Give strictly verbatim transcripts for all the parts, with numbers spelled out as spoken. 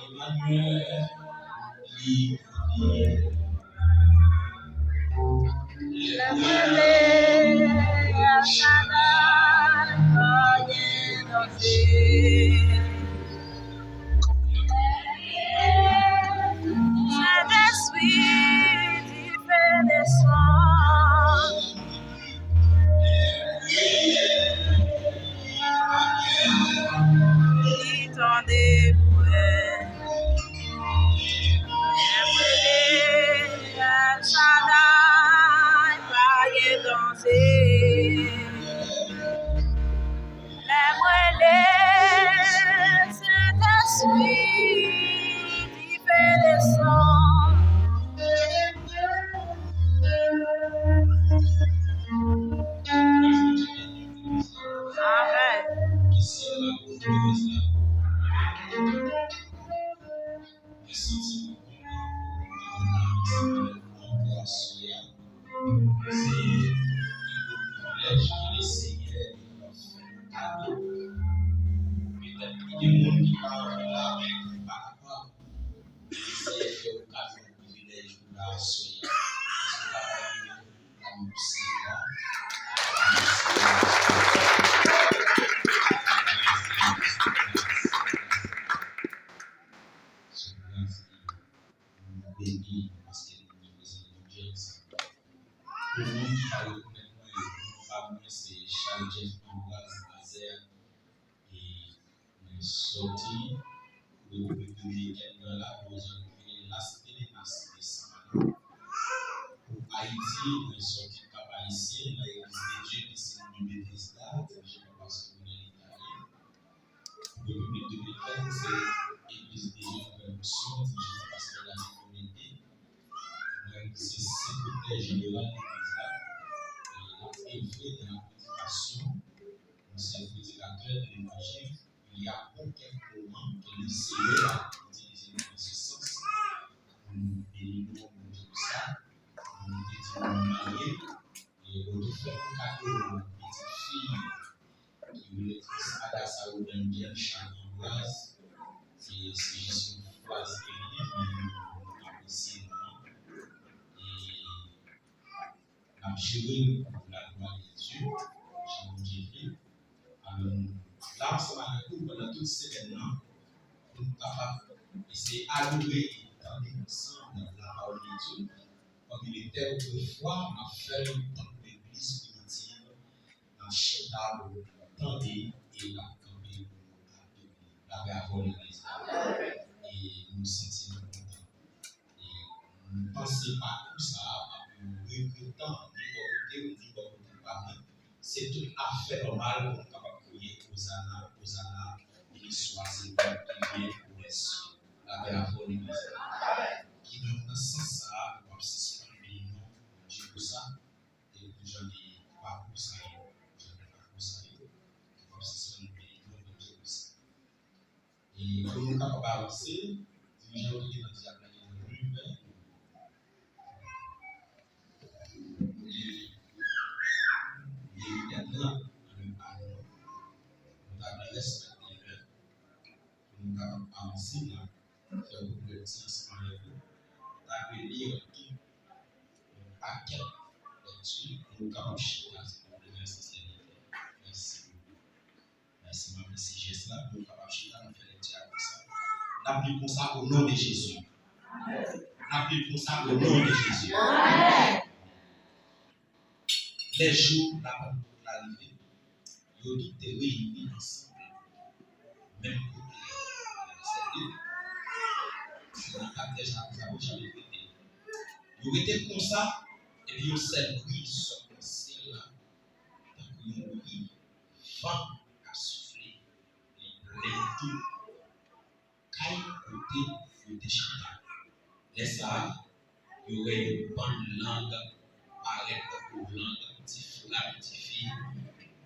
Emmanuel, li, li. Lè mwen rele El Shaddai, pa gen danje. Sentespri, dife desann. Li tande mwen. Lè m rele El Shaddai, pa gen danje. Lè m rele Sentespri, dife desann. Amèn. Beni, paske nou reprezante Bondye ansanm. Pou moun ki pa rekonèt mwen, non pa mwen, se Charles Jeff Ambroise Nazaire. E mwen soti Repiblik Dominikèn nan Lagoz, nan Las Venenas de Samana. Pou Ayiti, mwen soti Kap Ayisyen, nan Legliz de Dye, disip de Betesda, dirije pa pastè Ronel Italien. Pou Repiblik Dominikèn, se Legliz de Dye Frè Onksyon, dirije pa pastè David Comité. Mwen se sekretè jeneral legliz la. E m ap evre nan la predikasyon. Mwen se predikatè de levanjil. Il y a aucun moment que le Seigneur a utilisé dans ce sens pou nou beni nou, pou nou di sa, pou nou te di nou marye, e pou nou te fè yon kado yon pitit fi ki rele Tris Adasa Rodan Pierre Charles Ambroise, e se jis yon fraz ke li, men nou apresye non an. E n ap jere l pou la glwa de Dye, jan Bondye vle. Alò, nou la ansanm avèk ou pandan tout semèn nan, pou nou kapab eseye adore e tande ansanm lapawòl de Dye. Kòm il est tel autrefois, n ap fè l tankou legliz primitiv, n ap chita pou tande e n ap kanpe pou nou adore. Lapè avè w, legliz la. E nou santi nou kontan. E m panse pakou sa a ap yon regretan ni bò kote w, ni bò kote pa mwen. Se tout afè nòmal pou nou kapab kriye Ozana, Ozana, beni swa Senyè ki vyen pou lè sye. Lapè avè w, legliz la. Kidonk, nan sans sa a, nou p ap sispann beni non Bondye pou sa. E pou jan de pakou sa yo, jan de pakou sa yo, nou p ap sispann beni non Bondye pou sa. E pou nou kapab avanse, dirijan yo ki te nan dyab la, ki te nan limè. E depi dat la, nou pa nou. Nou ta dwe respekte lè pou nou kapab avanse nan fè yon lekti ansanm avèk nou. Nou ta dwe li yon pakèt lekti pou nou kapab chita, silvouplè, mèsi Senyè. Mèsi. Mèsi, m apresye jès la, pou nou kapab chita, nou fè lekti a konsa. N ap li konsa, o non de Jezi. N ap li konsa, o non de Jezi. Lè jou la Pantekòt la rive, yo tout te reyini ansanm, menm kote, nan sèl lit, se nan katè Jafet, Jafet rete. Yo rete konsa, epi yon sèl bri sot nan syèl la, tankou yon bri van k ap soufle, li plen tout kay kote yo te chita. Lè sa a, yo wè yon bann lang parèt tankou lang ti fla, ti fi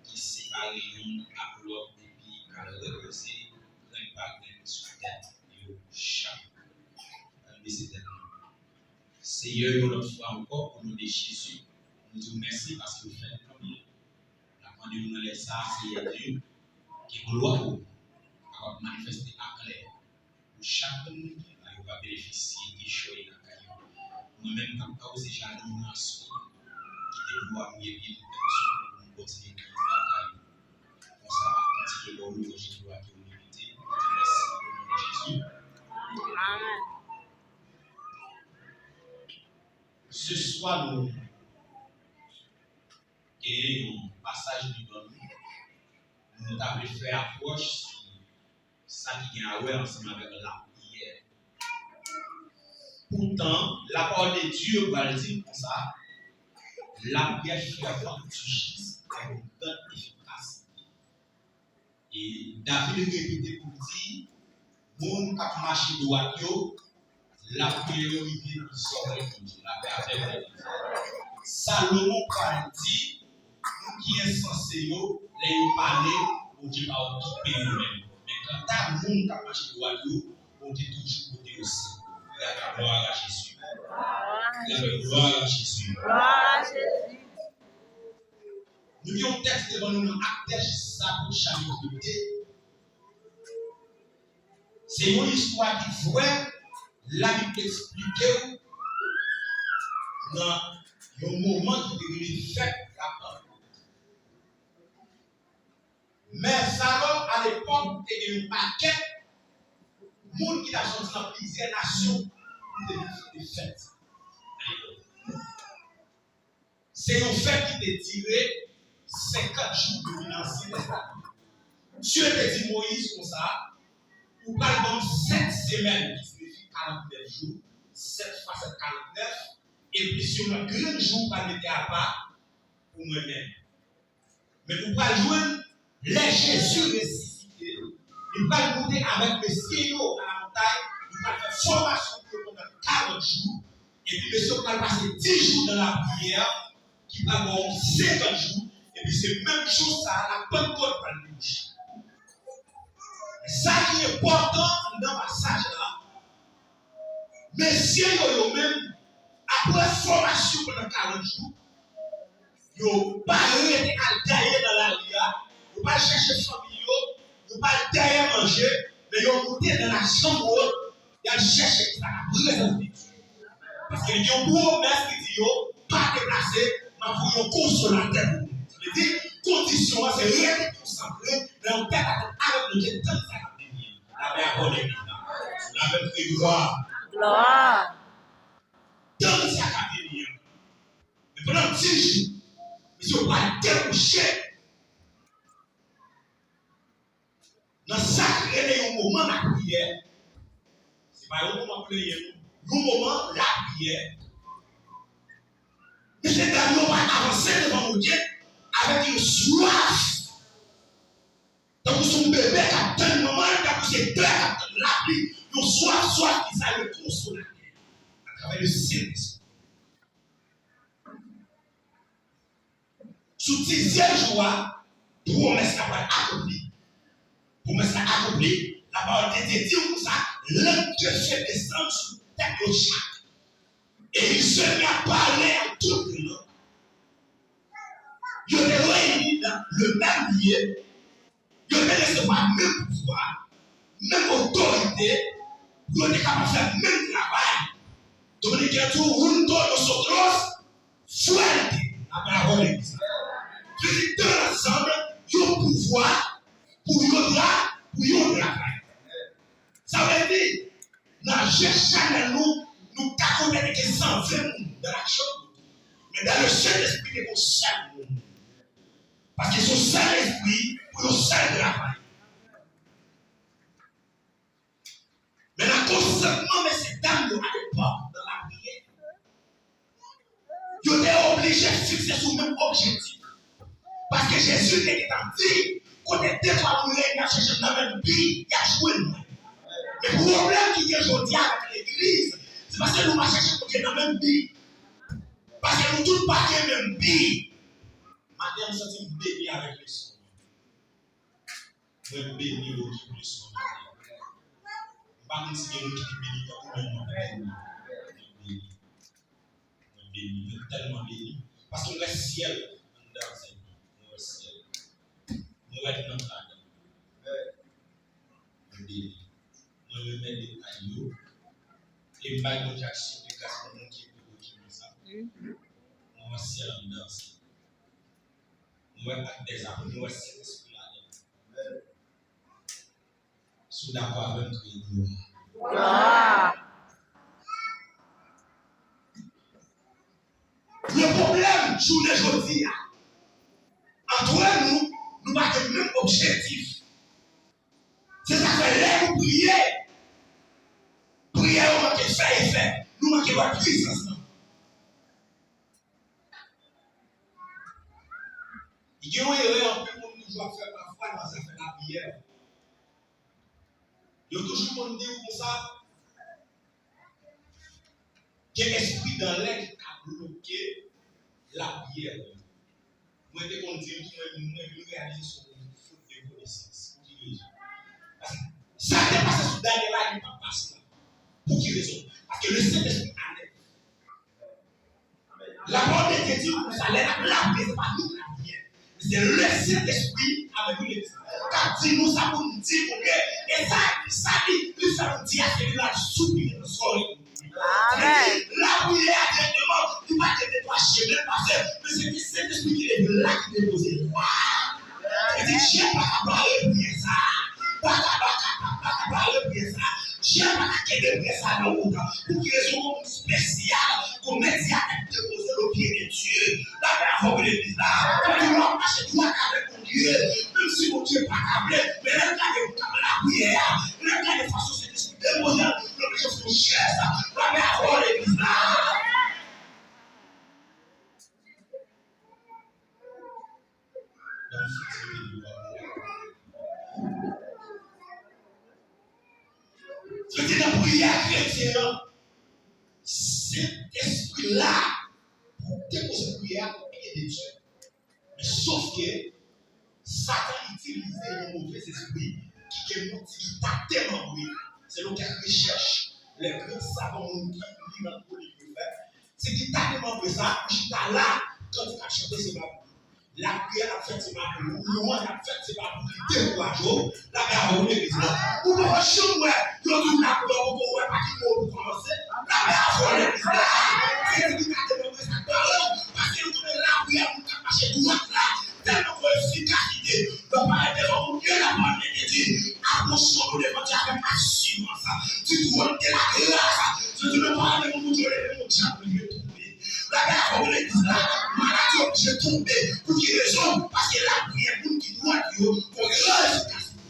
ki separe youn ak lòt epi k al repoze grenn pa grenn sou tèt yo chak. Ann bese tèt nou. Seyè, yon lòt fwa ankò, o non de Jezi, nou di w mèsi paske w fè n kanpe. N ap mande w nan lè sa a, Seyè Dye, ke glwa w kapab manifeste ak Chak moun ki la yo va benefisye de jwèt lakay yo. Mwen menm k ap kawze jaden nan aswè, kite dlo a mouye pye m, pèmèt sou pou m kontinye viv lakay. Konsa, m ap kontinye ba w lwanj e glwa ke w merite. M di mèsi o non de Jezi. Amen. Se swa nou genyen yon pasaj nou ban nou, nou ta vle fè apwòch sou sa ki gen a wè ansanm avèk lapriyè. Poutan, lapawòl de Dye pral di n konsa, la prière fervente du juste a une grande efficacité. E David repete pou l di, moun k ap mache dwat yo, lapriyè yo rive nan zòrèy Bondye. Lapè avèk ou. Salomon pral di, moun ki ensanse yo, lè yo pale, Bondye pa okipe yo menm. Men kanta moun k ap mache dwat yo, Bondye toujou kote yo sekou. Glwa a Jezi. Glwa a Jezi. Glwa a Jezi. Nou gen yon tèks devan nou nan Aktè chapit de. Se yon istwa ki vrè, Labib eksplike w nan yon moman ki te rive fèt la Pantekòt. Men alò, alepòk, te gen yon pakèt moun ki t ap soti nan plizyè nasyon pou te vin fete fèt sa. Se yon fèt ki te dire senkant jou, depi nan Ansyen Testaman. Dye te di Moyiz konsa, ou pral ban m sèt semèn, ki siyifi karannèf jou, sèt fwa sèt, karannèf, epi sou yon lòt grenn jou ou pral mete apa pou mwen menm. Men ou pral jwenn lè Jezi resisite, li pral moute avèk mesye yo nan montay, li pral fè fòmasyon pou yo pandan karant jou, epi mesye yo pral pase dis jou nan lapriyè, ki pral ba w senkant jou, epi se menm jou sa a, la Pantekòt pral debouche. Sa ki enpòtan nan pasaj la, mesye yo, yo menm, apre fòmasyon pandan karant jou, yo pa rete al gaye nan lari a, yo pa al chèche fanmi yo, yo pa al dèyè manje, men yo moute nan lachanm wòt, y al chèche ki sa nan prezans de Dye. Paske li gen yon pwomès ki di yo, pa deplase, m ap voye yon konsolatè pou nou. Sa vle di, kondisyon an se rete konsantre nan yon tèt atann avèk Bondye, tann sa k ap vini an. Lapè a bò legliz la. Lapè, kriye glwa. Glwa. Tann sa k ap vini an. Men pandan dis jou, mesye yo pral debouche nan sa k rele yon moman lapriyè. Se pa yon moman plenyen, non. Yon moman lapriyè. Mesye dam yo pral avanse devan Bondye avèk yon swaf. Tankou se yon bebe k ap tann manman l, tankou se dèy k ap tann lapli, yon swaf, swaf ki sa yo konsolatè atravè le Sentespri. Sou dizyèm jou a, pwomès la pral akonpli. Pwomès la akonpli, lapawòl de Dye di w konsa, langue de Dieu desann sou tèt yo chak. Et il se mit à parler en toute langue. Yo te reyini nan le menm lye, yo te resevwa menm pouvwa, menm otorite, pou yo te kapab fè menm travay. Dominiken di w, juntos nosotros fuertes. Apre avè legliz la. Vin ansanm, yon pouvwa pou yon tra-, pou yon travay. Sa vle di, nan je chanèl nou, nou ka konnen gen san ven moun nan lachanm. Men dan le Sentespri, te gen yon sèl moun. Paske se yon sèl espri pou yon sèl travay. Men nan konsantman mesye dam yo alepòk nan lapriyè, yo te oblije fikse sou menm objektif. Paske Jezi te gentan di, kote de twa moun reyini ap chèche m nan menm bi, y ap jwenn mwen. Men pwoblèm ki gen jodi a avèk legliz, se paske nou pa chèche Bondye nan menm bi. Paske nou tout pa gen menm bi. Maten an, m santi m beni avèk leson. Mwen beni, Bondye, pou leson maten. M pa konn si gen moun ki pi beni tankou mwen, mwen beni. Mwen beni. Mwen beni. Mwen tèlman beni. Paske mwen wè syèl anndan zèl mwen. Mwen wè syèl. Mwen wè nan ladan. Mwen beni. Mwen remèt detay Bay Bondye aksyon de gras pou moun ki epi Bondye konsa. Mwen wè syèl anndan sa. Mwen wè ak dèzapre, mwen wè Sentespri ladan. Si w dakò avè m, kriye glwa. Glwa. Gen pwoblèm jounen jodi a. Antre nou, nou pa gen menm objektif. Se sa k fè lè nou priye, priyè yo manke fè efè. Nou manke wè pwisans lan. Gen yon erè anpil moun toujou ap fè pafwa nan zafè lapriyè. Yo toujou konn di w konsa, gen espri dan lè ki ka bloke lapriyè. Mwen te konn di l tou, mwen, mwen vin reyalize se yon fot de konesans. Pou ki rezon? Paske sa k te pase sou Danyèl la, li p ap pase la. Pou ki rezon? Paske Lesentespri alèz. Lapawòl de Dye di nou konsa, lè n ap lapriyè, se pa nou k lapriyè. Se Lesentespri, amèn, wi, legliz la, k ap di nou sa pou nou di Bondye. E sa, sa li, li fè nou di a, se li l al soupire nan sòl. Amèn. Lapriyè a dirèkteman, li pa gen de twa chemen l pase, men se te Sentespri ki leve la, ki depoze l la. Li di, Dye pa ka bare priyè sa. Pa ka, pa ka, pa, pa ka bare priyè sa. Dye pa ka kenbe priyè sa nan wout. Pou ki rezon? Yon moun espesyal, yon medyatè k depoze l o pye de Dye. Lapè avè w, legliz la. Pou di w ap mache dwat avèk Bondye, menm si Bondye pa ka vle, men lè l gade moun k ap lapriyè a, lè l gade fason Sentespri depoze l, l oblije fè yon jès. Lapè avè w, legliz la. Sa vle di nan priyè kretyen an, Sentespri la pou depoze priyè a o pye de Dye. Men sofke Satan itilize yon movez espri ki gen yon ti gita demanbre. Selon kèk rechèch, lè gran savan moun ki li nan Bib yo fè, ti gita demanbre sa a, pou chita la, kantik ap chante se pa pou li. Lapriyè ap fèt se pa pou ou, lwanj ap fèt se pa pou li dekouraje w. Lapè avè w, legliz la. Ou poko janm wè yo di w lapriyè, ou poko wè pa ki mo pou kòmanse. Lapè avè w, legliz la. Se ti gita demanbre sa k bare w, paske nou konnen lapriyè moun k ap mache dwat la tèlman gen efikasite. Lè w parèt devan Bondye, lapawòl de Dye di, apwoche nou devan Dye avèk asirans di twòn de la gras. Se di lè w parèt devan Bondye, lè yon djab vle tonbe. Lapè avè w, legliz la. Maladi oblije tonbe. Pou ki rezon? Paske lapriyè moun ki dwat yo gon gran efikasite.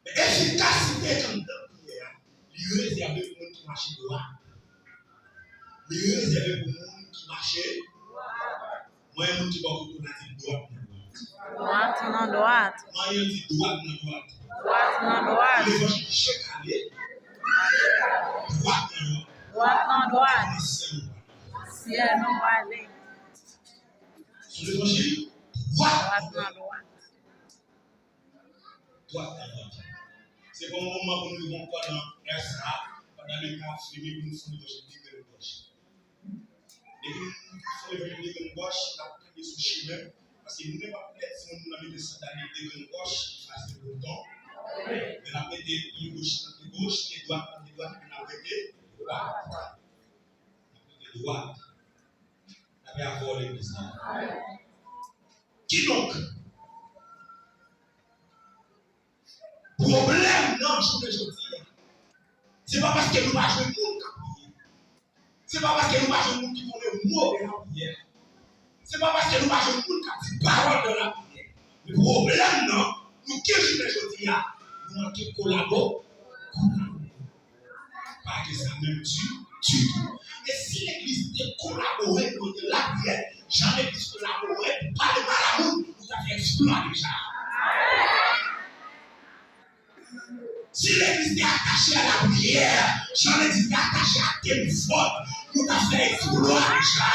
Men efikasite k anndan priyè a, li rezève pou moun ki mache dwat. Li rezève pou moun ki mache dwat. Mwen, moun ki bò kote w la, di dwat nan dwat. Dwat nan dwat. Mwen, di dwat nan dwat. Dwat nan dwat. Levanjil chak ane. Dwat nan dwat. Dwat nan dwat. Nan syèl nou prale. Syèl nou prale. Sou levanjil, dwat nan dwat. Dwat nan dwat. Se pa yon moman pou nou rive ankò nan è sa a, pandan leta ap fini pou nou fè levanjil de grenn gòch. Depi nou fè levanjil de grenn gòch, n ap kanpe sou chimen, paske nenpòt lè timoun nan mete sandal li de grenn gòch, li fasil pou l tonbe. Men n ap mete pye goch nan pye goch, pye dwat nan pye dwat, epi n ap rete dwat. N ap rete dwat. Lapè avè w, legliz la. Kidonk, pwoblèm nan jounen jodi a, se pa paske nou pa jwenn moun k ap priye. Se pa paske nou pa jwenn moun ki konnen mo de lapriyè. Se pa paske nou pa jwenn moun k ap di pawòl nan lapriyè. Men pwoblèm nan, nou gen jounen jodi a, nou manke kolabo-, kolabore. Pa gen sa menm di, ditou. E si legliz te kolabore pou yo te lapriyè, jan legliz kolabore pou pale mal a moun, nou ta fè eksplwa deja. Si legliz te atache a lapriyè, jan legliz te atache a temfòt, nou ta fè eksplwa deja.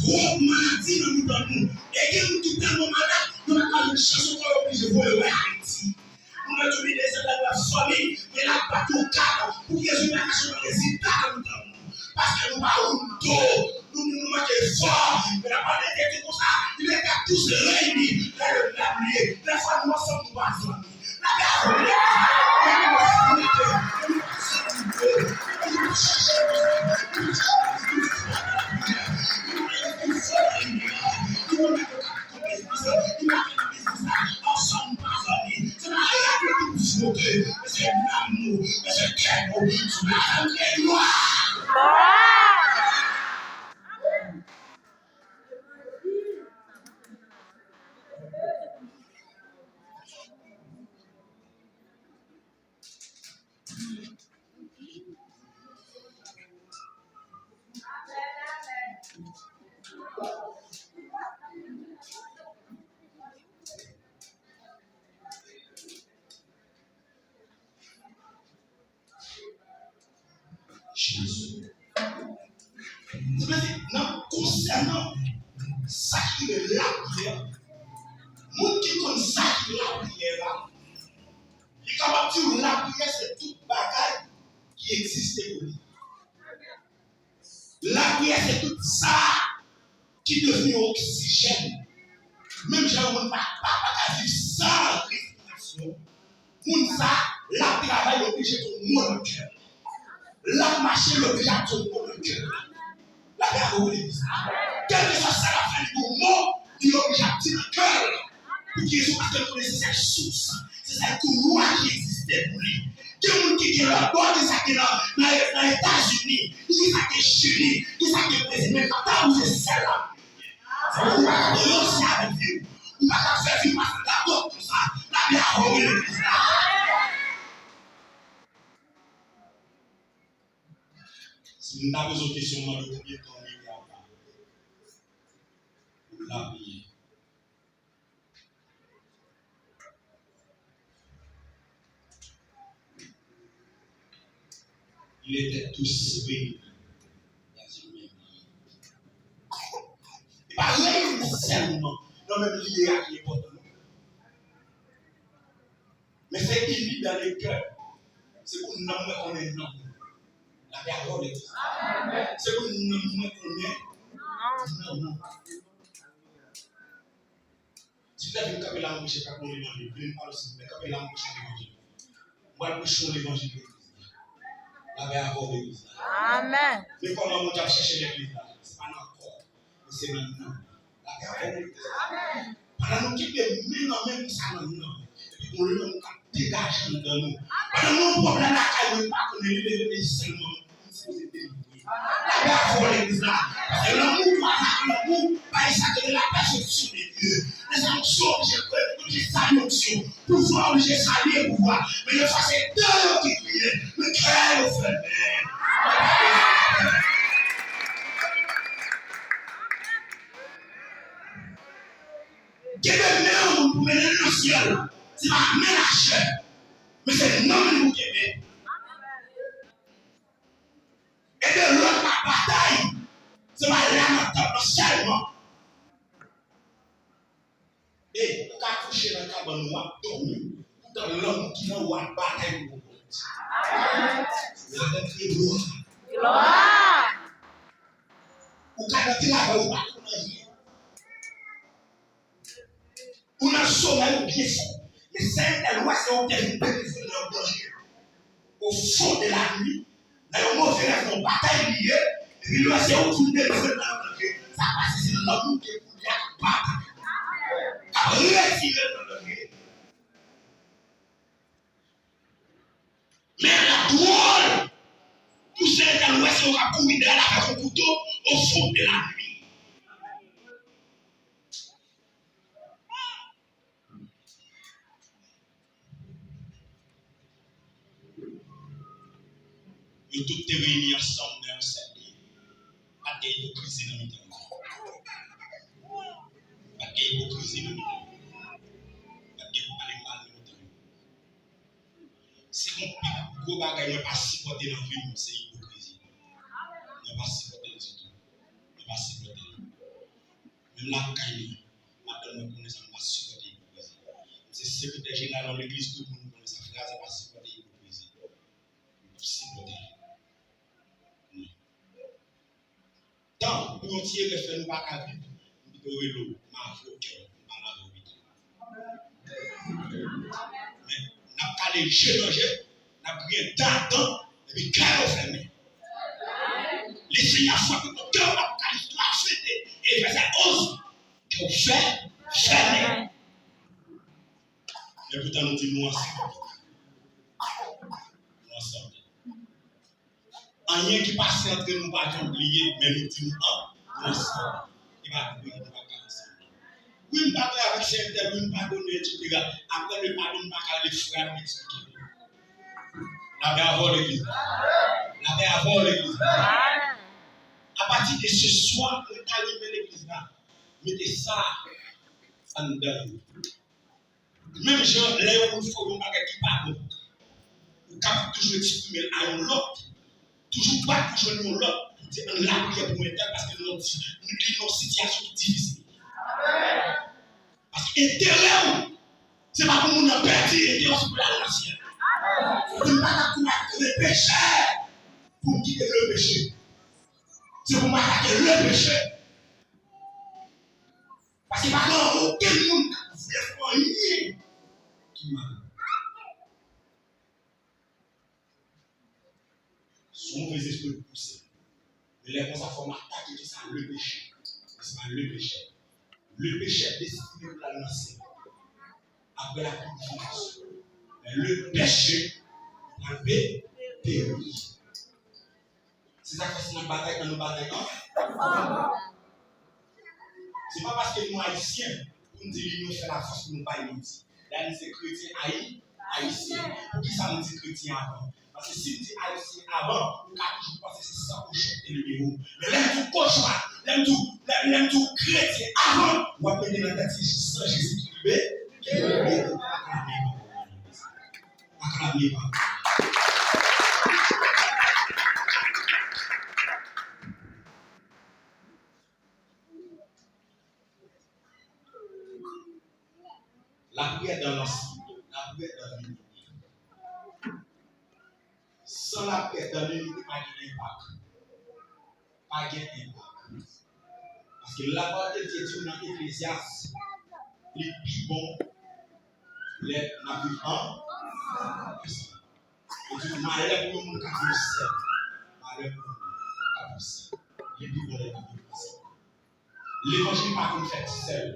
Twòp maladi nan mitan nou. E gen moun ki tèlman malad, yo pa ka jwenn chans ankò, yo oblije voye wè Ayiti. Moun yo di w, men se la fanmi, men l ap bat yon kat pou ke rezon pa ka chanje rezilta nan mitan nou. Paske nou pa woun do, nou, nou, nou manke fò. Men lapawòl de Dye di konsa, il est à tous réunis dans le même lieu. Lè fò nou ansanm, nou pa zanmi. Sa vle di, nan konsènan sa ki rele lapriyè, moun ki konn sa ki lapriyè la, li kapab di w lapriyè se tout bagay ki egziste pou li. Lapriyè se tout sa ki devni yon oksijèn. Menm jan yon moun pa, pa, pa ka viv san respirasyon, moun sa, l ap travay, l oblije tou mo nan kè l. L ap mache, l oblije ap tou mo nan kè l. L ap travay legliz la. Kèlkeswa sa l ap fè, li gon mo, li oblije ap di nan kè l. Pou ki rezon? Paske l konnen se sèl sous, se sèl koulwa ki egziste pou li. Gen moun ki gen lòtbò, gen sa ki nan, nan, nan Etazini, gen sa ki Chili, gen sa ki Brezil, men kanta ou se sèl la. Ou pa ka ranse avèk li. Ou pa ka fè vi pase dabò konsa. Lapriyè a fò rele legliz la. Si m ta poze w kesyon, mande w konbyen tan w mete ap lapriyè. Pou lapriyè. Il était tout sourire dans une même vie. E pa reyini sèlman nan menm lide a ki enpòtan, non. Men se ini dans le cœur. Se pou nanm mwen konnen nanm ou. Lapriyè a legliz. Se pou nanm mwen konnen nanm ou. Si w ta vin kanpe la, mwen preche, pa pou levanjil. Vin pale, silvouplè, kanpe la, mwen preche levanjil. Mwen al preche yon levanjil legliz la. Lapriyè a legliz la. Amèn. Men kòman Bondye ap chèche legliz la? Se pa nan kò, men se nan nanm. Lapriyè a legliz la. Pandan nou kenbe men nan men konsa nan nanm, epi gon lanmou k ap degaje anndan nou. Pandan nou gen yon pwoblèm lakay nou, nou pa konnen li, li, li sèlman. Lapriyè a legliz la. Paske lanmou kwaze ak lanmou, bay sa ki rele la perfection de Dieu. Lè sa onksyon oblije, oblije salye onksyon. Pouvwa oblije salye pouvwa. Men yo fase de yo ki kriye, men kè yo fèmen. Kenbe men yon moun pou mennen l nan syèl, se pa men lachè, men se nanm li pou kenbe. E de lòt la batay, se pa la nan tanp lan sèlman. E ou ka kouche nan kabann ou ap dòmi, poutan lanmou ki nan ou ap batay pou ou. Glwa. Glwa. Ou ka nan travay, ou pa konn anyen. Ou nan somèy ou byen fò. Men Sentèl wè se ou te vin delivre nan danje. Au fond de la nuit, nan yon move rèv, nan yon batay li ye, epi l wè se ou ki vin delivre nan yon danje. Sa pase se lanmou ke koulye a k ap batay, k ap retire l nan danje. Men l ap dwòl pou Sentèl wè se ou k ap kouri dèyè l avèk yon kouto au fond de la nuit. Yo tout te reyini ansanm nan yon sèl liy. Pa t gen ipokrizi nan mitan yo. Pa t gen ipokrizi nan mitan yo. Pa t gen pale mal nan mitan yo. Si gon pi gwo bagay mwen pa sipòte nan vi m, se ipokrizi. Mwen pa sipòte l ditou. Mwen pa sipòte l. Menm lakay mwen, madanm mwen konnen sa, m pa sipòte ipokrizi. M se sekretè jeneral yon legliz, tout moun konnen sa. Frè a pa sipòte ipokrizi. M p ap sipòte l. Non. Tan pou yon ti erè fè nou pa ka viv, m pito rele w, m avwe w kè w, m pa lave w pito. Men, n ap gade je nan je, n ap griyen dan ak dan, epi kè yo fèmen. Lesenyè frape kont kè w, n ap gade istwa a fete, e vèsè onz, kè w fè, fèmen. Men poutan nou di nou ansanm. Nou ansanm. Anyen ki pase antre nou pa janm bliye, men nou di nou an, nou ansanm. E pa vre, nou pa ka ansanm. Wi, m pa prè avèk sè entèl, wi, m padone, etsetera. Apre le padon, m pa ka rele frè a pou m eksplike. Lapè avè w, legliz la. Lapè avè w, legliz la. Apati de se swa, mwen ta renmen legliz la mete sa anndan yo. Menm jan, lè yon moun fè w yon bagay ki pa bon, ou kapab toujou eksprime l a yon lòt, toujou bat pou jwenn yon lòt. Di, ann lapriyè pou entèl, paske nou nan, nou nan yon sitiyasyon ki difisil. Paske enterè w, se pa pou moun nan pèdi, enterè w se pou l al nan syèl. Pou m pa t ap kouri apre pechè, pou m kite le péché. Se pou m atake le péché. Paske pa gen okenn moun k ap vle fè anyen ki mal. Se yon move zespri k pouse. Men lè konsa, fò m atake kisa? Le péché. Se pa le péché. Le péché destine pou l al nan syèl. Apre la purifikasyon. Men le péché, li pral pe-, peri. Se sa k fè si n ap batay, ann nou batay ansanm. Se pa paske nou ayisyen, pou n di linyon fè lafòs pou nou bay manti. La, nou se kretyen ayi-, ayisyen. Poukisa m di kretyen avan? Paske si m di ayisyen avan, ou ka toujou panse se san kochon ki te leve w. Men lè m di w kochon a, lè m di w, lè, lè m di w kretyen avan, w ap mete nan tèt se san Jezi ki leve, ki leve w. Aklame. Aklame, papa. Lapriyè dan lansi, lapriyè dan linite. San lapriyè dan linite, pa gen enpak. Pa gen enpak. Paske lapawòl de Dye di w nan Eklezyas, li pi bon lè n ap viv an-, ansanm. Li di, malè pou yon moun k ap viv sèl. Malè pou yon moun k ap viv sèl. Li pi bon lè n ap viv ansanm. Levanjil pa konn fèt sèl.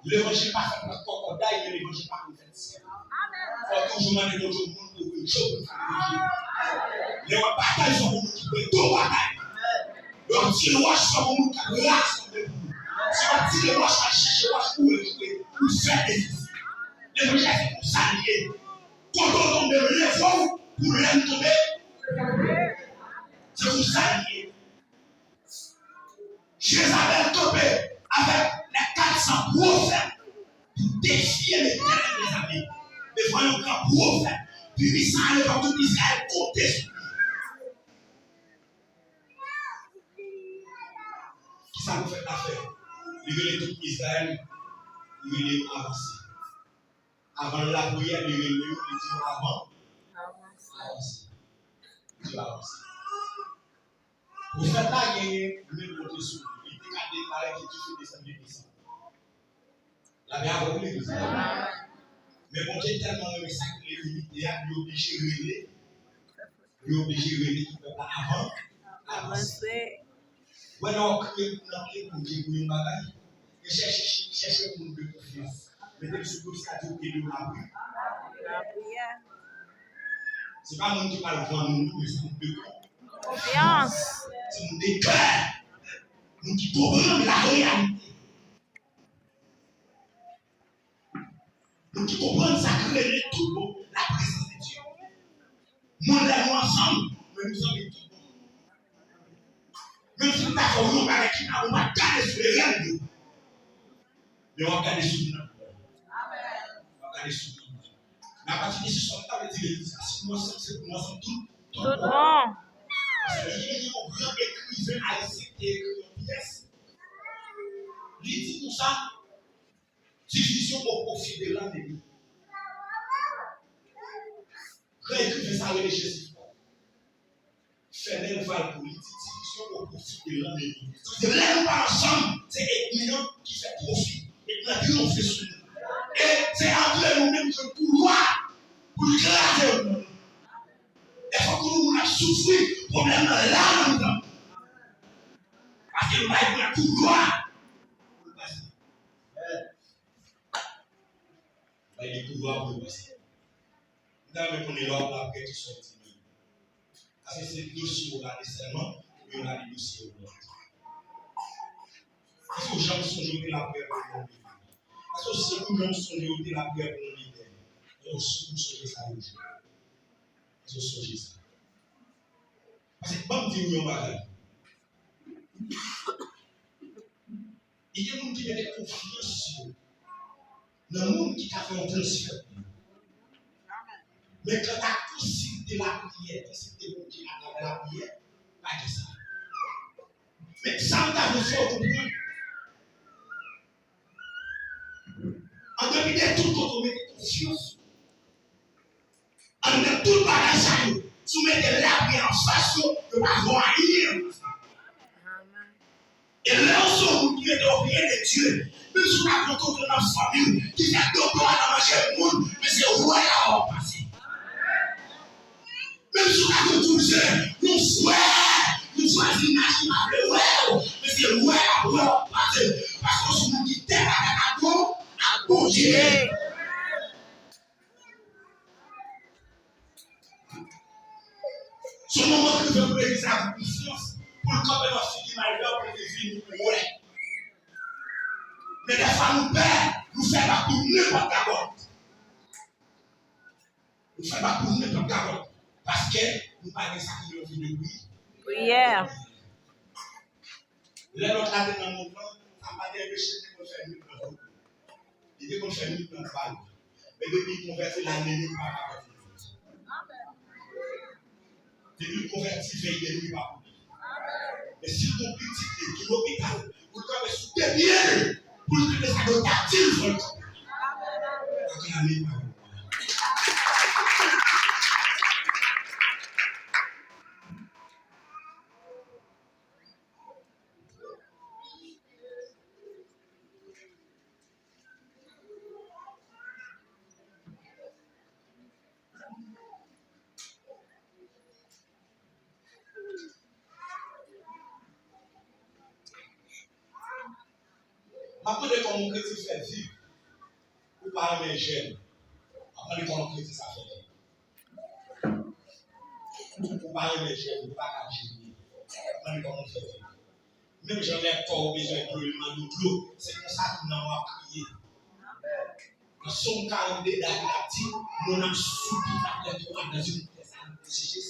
Levanjil pa fèt nan kòkòday, men levanjil pa konn fèt sèl. Fò w toujou mande Bondye yon moun pou vin jwe pou fè levanjil. Lè w ap batay, se yon moun ki dwe tou batay. Lè w ap tire wòch, se yon moun k ap rasanble pou ou. Si w ap tire wòch, al chèche wòch pou w jwe, pou fè defisi. Levanjil se konsa l ye. Kote w tonbe, leve w pou lè m tonbe. Se konsa l ye. Jezabèl kanpe avèk lè kat san pwofèt pou defye Letènèl dèzame. Devan yon gran pwofèt, pwisan a leve, tout Izrayèl konte sou li. Kisa pwofèt la fè? Li rele tout Izrayèl, li rele yo avanse. Avan l lapriyè, li rele yo, li di yo avan, avanse. Li di yo avanse. Pwofèt la genyen men Bondye sou li. Li te ka deklare ke dife desann, li desann. Lapè avè w, legliz la. Men Bondye tèlman renmen sa ki rele linite a, li oblije rele, li oblije rele tout pèp la avan, avanse. Wè, lè w ap kriye pou nan kriye Bondye pou yon bagay, e chèche, chèche yon moun de konfyans. Mete l sou dosye a, di w ede w lapriyè. Lapriyè. Se pa moun ki pral vann ou, men se moun de kon-, konfyans. Se moun de kè. Moun ki konprann lareyalite. Moun ki konprann sa k rele tout bon, la prezans de Dye. Mwen, lè nou ansanm, men nou zanmi tout bon. Menm si m ta fè w yon bagay ki pa bon, w ap gade sou erè m yo. Men w ap gade sou non. W ap gade sou non. Men apati de se sa, sa vle di legliz la, si nou ansanm, se pou nou ansanm tout, tout bon. Paske li gen yon gran ekriven ayisyen ki te ekri yon pyès. Li di konsa, division au profit de l'ennemi. Gran ekriven sa rele Jezi. Fènèl Valpo, li di division au profit de l'ennemi. Sa vle di, lè nou pa ansanm, se ènmi an ki fè pwofi. Ènmi an triyonfe sou nou. E se antre nou menm jwenn koulwa pou l kraze nou. E fòk nou moun ap soufri, pwoblèm nan la nan mitan. Paske nou pa gen koulwa pou l pase. Bay li pouvwa pou yo pase. M ta renmen konnen lè w ap lapriyè, kisa w di menm. Èske se dosye w gade sèlman, oubyen w gade dosye w lòt? Èske w janm sonje w te lapriyè pou yon lidè? Èske w janm sonje w te lapriyè pou yon lidè? Èske w sonje sa yon jou? Èske w sonje sa? Paske ban m di w yon bagay. Li gen moun ki mete konfyans yo nan moun ki ka fè yon transfè pou yo. Men kanta konsilye lapriyè, konsilye Bondye atravè lapriyè, pa gen sa. Sa m ta vle fè w konprann. An depi de tout kote w mete konfyans ou, anndan tout bagay sa yo, si w mete lapli anfas yo, yo pa vo anyen anfas la. E lè w se yon moun ki rete opre de Dye, menm si w ta gen yon tonton nan fanmi w ki fè dodo a nan manje moun, men se wè a w ap pase. Menm si w ta gen yon kouzen, yon frè, yon vwazinaj ki pa vle wè w, men se wè a w ap wè w ap pase. Paske w se yon moun ki tèt atake ak bon, ak Bondye. Se yon moman ki rive pou legliz la gen konfyans, pou l kanpe nan figi malfektè pou l vini pou wè. Men dèfwa nou pè, nou fè bak pou nenpòt gagòt. Nou fè bak pou nenpòt gagòt. Paske nou pa gen sa ki rele yon vi de pri. Priyè. Lè lòt la te nan mond lan, sa pa te anpeche l te konn fè nwit nan vòt. Li te konn fè nwit nan bal. Men depi li konvèti, lane li pa ka fè nwit. Depi li konvèti, vèy de nwi pa pou li. Men si l gon pitit li ki lopital, pou l kanpe sou de pye l, pou l tande sa doktè a di l, fò l kanpe. Aklame pawòl. M ap mande kòman yon kretyen fè viv ou pa renmen jèn. M ap mande kòman yon kretyen sa fè viv. Ou pa renmen jèn, ou pa ka jene. M ap mande kòman w fè viv. Menm jan lè kò w bezwen dlo, l mande w dlo, se konsa tou nanm w ap kriye. Nan Sòm karannde, David ap di, mon âme soupire après toi dans une terre séchée.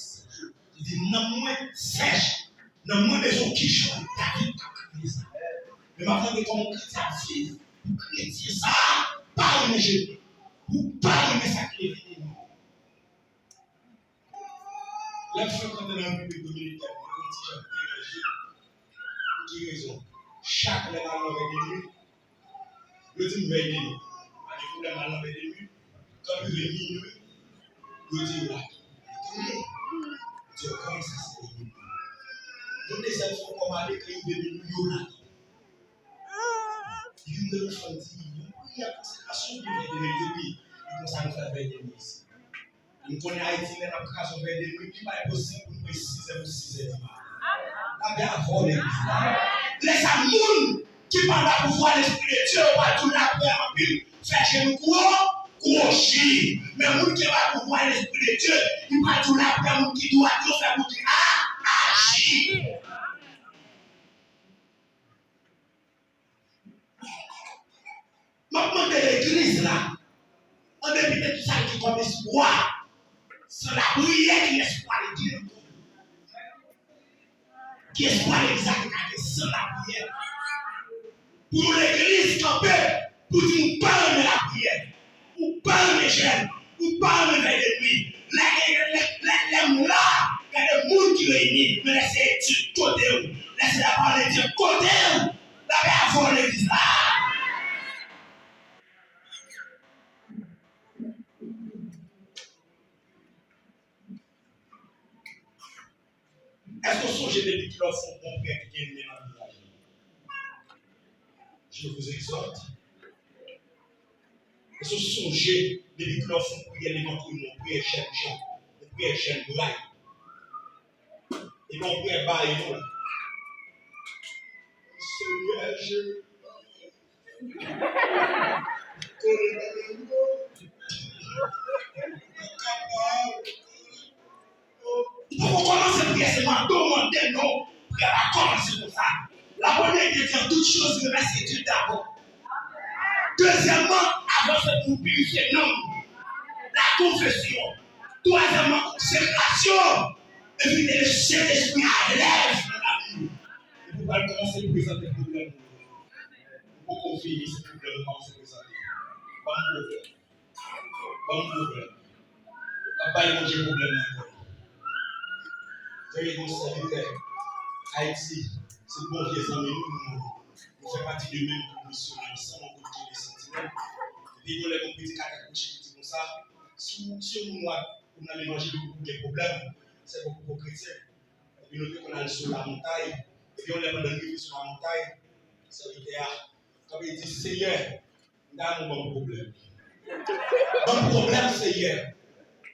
Li di, nanm mwen sèch, nanm mwen bezwen yon kichòy. David t ap kriye sa. Men m ap mande kòman kretyen ap viv pou kretyen sa a pa renmen jeni, pou pa renmen sa ki leve de nwi. Lè m frekante nan Repiblik Dominikèn, mwen yon ti jan deranje. Pou ki rezon? Chak lè m al nan vèy de nwi, yo di m vèy de nwi. Pa gen pwoblèm, m al nan vèy de nwi. Kan rive minwi, yo di yo lage. Yo di yo kòmanse se vèy de nwi. Yon dezyèm fwa ankò m ale, kan rive minwi, yo lage. Li vin de yon fanm di, yon priyè konsekrasyon pou vèy de nwi, epi li konsa nou fè vèy de nwi isi. Nou konnen Ayiti, lè n ap kraze yon vèy de nwi, li pa enposib pou nou pran sizè pou sizè di maten. Lapè avè w legliz la. Lè sa moun ki pa anba pouvwa Lespri de Dye, yo pral di w lapè anpil, fè jenou gwo, gwochi. Men moun ki anba pouvwa Lespri de Dye, li pral di w lapè, moun ki dwat yo fè pou di a, aji. M ap mande legliz la, an depi de tout sa ki kòm espwa, se lapriyè ki espwa legliz la. Ki espwa legliz la ki ka gen san lapriyè? Pou yon legliz kanpe, pou di nou pa renmen lapriyè. Ou pa renmen jèn, ou pa renmen vèy de nwi. Lè, lè, lè, lè m la, gade moun ki reyini, men lè se etid kote w, lè se lapawòl de Dye kote w, lapè avè w legliz la. Èske w sonje depi kilè w fè yon bon priyè ki gen men nan vizaje? Je vous exhorte. Èske w sonje depi kilè w fè yon priyè devan twoun nan, yon priyè jèn jan, yon priyè jèn bray? Epi yon priyè bare nou la. Senyè Jezi. Ou poko kòmanse priyè, se mande w mande l non. Priyè pa kòmanse konsa. La premye, il dit en toute chose, remercier Dieu d'abord. Dezyèmman, avanse pou pirifye nanm ou. La konfesyon. Twazyèmman, konsekrasyon. Epi mete Sentespri a alèz nan lavi w. Epi w pral kòmanse prezante pwoblèm ou. Ou poko fini, se pwoblèm ou kòmanse prezante. Ban m pwoblèm. Ban m pwoblèm. W ap bay Bondye pwoblèm nan kò. Veye gon sèvitè Ayiti. Se bon vye zanmi nou, nou, nou fè pati de menm gwoup misyonè ansanm, yon gwoup ki rele Santinèl. Epi yon lè yon piti ka t ap preche ki di konsa, si w, si yon moun wè ou nan levanjil ou gen pwoblèm, se pou ou kretyen. Epi nou te konn al sou lamontay. Epi yon lè pandan n rive sou lamontay, sèvitè a kanpe, li di, Seyè, m ta renmen w ban m pwoblèm. Ban m pwoblèm, Seyè.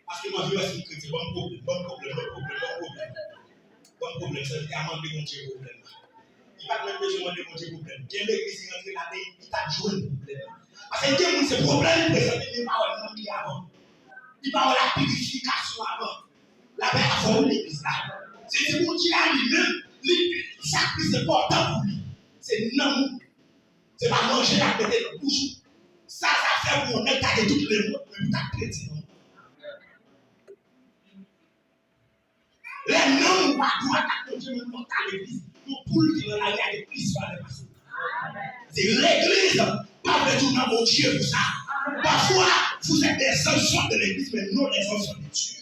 Paske m anvi wè si m kretyen. Ban m pwoblèm, ban m pwoblèm, ban m pwoblèm, ban m pwoblèm. Ban m pwoblèm, sèvitè a mande Bondye pwoblèm nan. Li pa t menm bezwen mande Bondye pwoblèm. Gen legliz li rantre ladan, li t ap jwenn pwoblèm nan. Paske gen moun se pwoblèm li prezante, men li pa wè moun li avan. Li pa wè lapirifikasyon avan. Lapè avè w legliz la. Se di Bondye a li menm, li, sa k plis enpòtan pou li, se nanm ou. Se pa manje l ap mete nan bouch ou. Sa l sa fè pou yon nèg ta gen tout lemond, men pou ta pèdi nanm ou. Lè nanm ou pa dwat ak Bondye, menm lè w ta legliz, yon poul ki nan lari a gen plis valè pase w. Se legliz pa vle di w nan Bondye pou sa. Parfois, vous êtes des enfants de l'église, mais non les enfants de Dieu.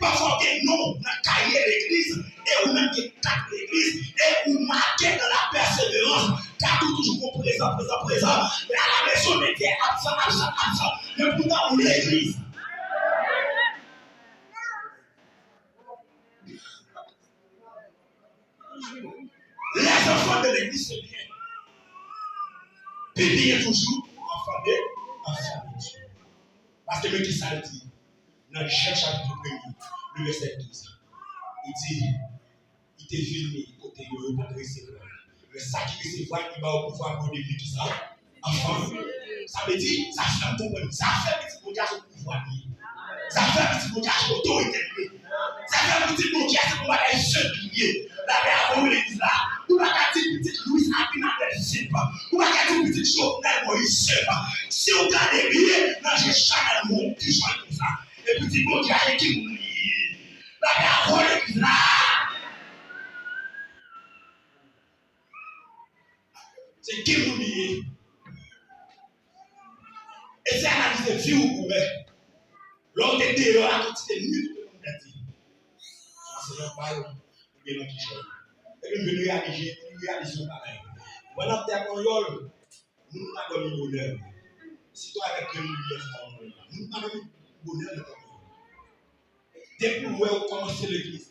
Pafwa w gen non nan kaye legliz, e ou menm gen kat legliz, e ou make dans la persévérance. Kat ou toujou gon prezan, prezan, prezan. Men à la maison, men gen absan, absan, absan. Men poutan ou legliz. Les enfants de l'église, se byen. Pi byen toujou, enfant de, enfant de Dieu. Paske men kisa l di nan Jan chapit premye, le vèsè douz. Li di, li te vini kote yo, yo pa t resevwa l. Men sa ki resevwa l, li ba yo pouvwa pou yo devni kisa? Anfan. Sa vle di, sa fè m konprann, zafè pitit Bondye a se pouvwa li ye. Zafè pitit Bondye a se otorite li ye. Zafè pitit Bondye a se pou bagay senp li ye. Lapè avè w legliz la. Ou pa ka di pitit Luis Abinader senp. Ou pa ka di pitit Jovenel Moïse senp. Si w gade byen nan je Chanèl, ou wè ki jan l konsa. E pitit Bondye a se ki moun li ye. Lapè avè w legliz la. Se ki moun li ye. E se analize vi w pou wè. Lè w te deyò a, kantite nwit ou te konn pèdi. Sa se nan bal oubyen nan kichòy. Epi m vin reyalize, reyalize yon bagay. Mwen nan tè Panyòl, moun pa dòmi bonè. Sitou avèk grenn limyè sa yo mwen la. Moun pa dòmi bonè nan tè Panyòl. Depi w wè ou kòmanse legliz,